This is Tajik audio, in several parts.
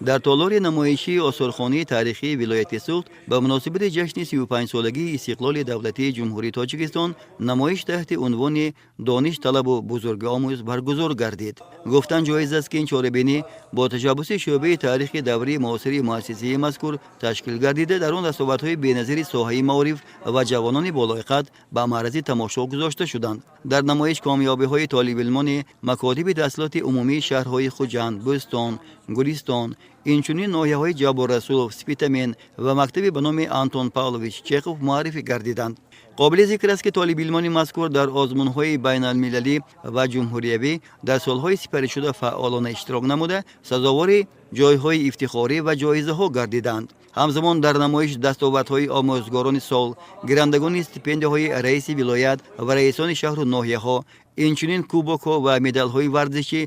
Дар толори намоишии осорхонаи таърихии вилояти Суғд ба муносибати ҷашни 35-солагии истиқлоли давлатии Ҷумҳурии Тоҷикистон намоиш таҳти унвони «Дониш талабу бузургомӯз» баргузор гардид. Гуфтан ҷоиз аст, ки ин чорабинӣ бо ташаббуси шӯъбаи таърихи даврии муосири муассисаи мазкур ташкил гардида, дар он дастовардҳои беназири соҳаи маориф ва ҷавонони болоиқат ба маързи тамошо гузошта шуданд. Дар намоиш комёбиҳои толибилмони макотиби таҳсилоти умумии шаҳрҳои Хуҷанд, Бӯстон, Гулистон, инчунин ноҳияҳои Ҷаббор Расулов, Спитамен ва мактаби ба номи Антон Павлович Чехов муаррифӣ гардиданд. Қобили зикр аст, ки толибилмони мазкур дар озмунҳои байналмилалӣ ва ҷумҳуриявӣ дар солҳои сипаришуда фаъолона иштирок намуда, сазовори ҷойҳои ифтихорӣ ва ҷоизаҳо гардиданд. Ҳамзамон дар намоиш дастовардҳои омӯзгорони сол, гирандагони стипендияҳои раиси вилоят ва раисони шаҳру ноҳияҳо, инчунин кубокҳо ва медалҳои варзишӣ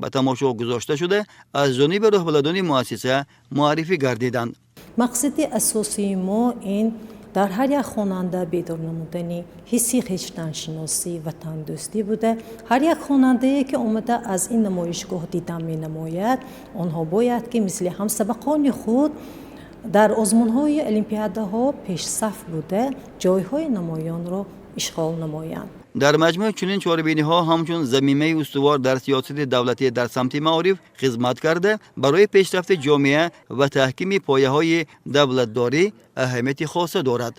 ба тамошо гузошта шуда, аз ҷониби роҳбаладони муассиса муаррифӣ гардиданд. Мақсади асосии мо ин дар ҳар як хонанда бедор намудани ҳисси хештаншиносӣ, ватандӯстӣ буда, ҳар як хонандае, ки омада аз ин намоишгоҳ дидан менамояд, онҳо бояд, ки мисли ҳамсабақони худ дар озмунҳои олимпиадаҳо пешсаф буда, ҷойҳои намоёнро ишғол намоянд. Дар маҷмӯъ, чунин чорабиниҳо ҳамчун замимаи устувор дар сиёсати давлатӣ дар самти маориф хизмат карда, барои пешрафти ҷомеа ва таҳкими пояҳои давлатдорӣ аҳамияти хоса дорад.